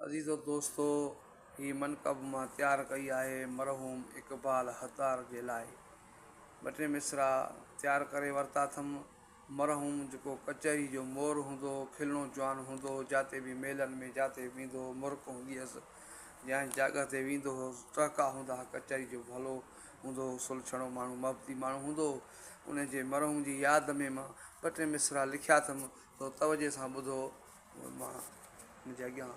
عزيزو دوستو هي منقب مان تيار ڪئي آهي مرحوم اقبال حطار جي لاء ٻه ٽي مصرع تيار ڪري ورتا اٿم مرحوم جيڪو ڪچهري جو مور هوندو هو کلڻو جوان هوندو هو جاتي به ميلن ۾ جاتي به ويندو هو مرڪ هوندي هيس جنهن جاڳهه تي ويندو هو ٽهڪا هوندا ها ڪچهري جو ڀلو هوندو هو سلڇڻو ماڻهو محبتي ماڻهو هوندو هو ان جي مرحوم جي ياد ۾ مان ٻه ٽي مصرع لکيا اٿم تو توجه سان ٻڌو مان منهنجي اڳيان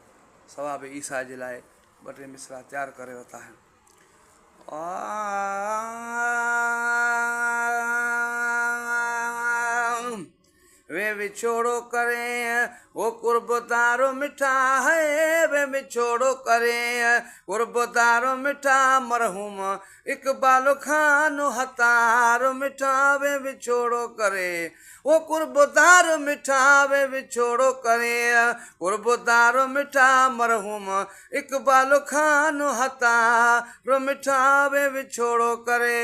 ثواب عيسيٰ جي لاء ٻه ٽي مصرع تيار ڪري ورتا آهن. وي وڇوڙو ڪرين او قرب تارو مٺا هي وي وڇوڙو ڪرين قرب تارو مٺا مرحوم اقبال خان هتار مٺا وي وڇوڙو ڪري او قربدار مٺا وي وڇوڙو ڪري قربدار مٺا مرحوم اقبال خان هتار مٺا وي وڇوڙو ڪري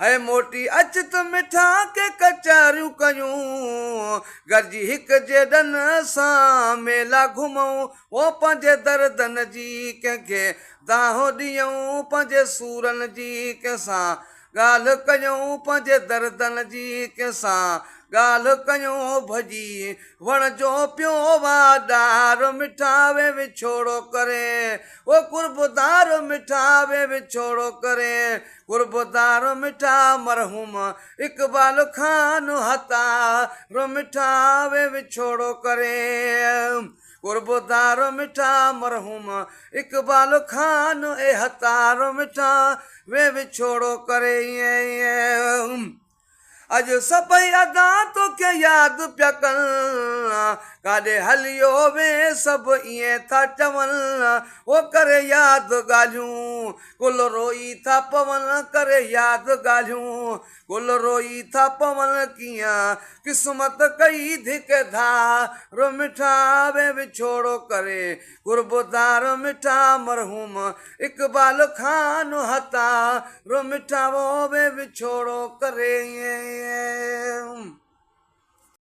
هي موٽي اچ ته مٺا ڪي ڪچهريون ڪيون گڏجي هڪ جيڏن سان ميلا گهمون او پنهنجي دردن جي ڪنهن کي دانهن ڏيون پنهنجي سورن جي ڪنهن سان ڳالهه ڪيون پنهنجي دردن جي ڪنهن سان ڳالهه ڪيون ڀڄي وڻ جو پيو وا ڏار مٺا وي وڇوڙو ڪري او قربدار مٺا وي وڇوڙو ڪري قربدار مٺا مرحوم اقبال خان هتار مٺا وي وڇوڙو ڪري قربدار مٺا مرحوم اقبال خان اي هتار مٺا وي وڇوڙو ڪري اڄ سڀئي ادا توکي ياد پيا ڪن ڪاڏي هليو وين سڀ ائين ٿا چون او ڪري ياد ڳالهيون گل روئي ٿا پون ڪري ياد ڳالهيون گل روئي ٿا پون ڪيئن قسمت ڪئي ڌڪ ڌار مٺا وي وڇوڙو ڪري قربدار مٺا مرحوم اقبال خان هتار مٺا وي وڇوڙو ڪري.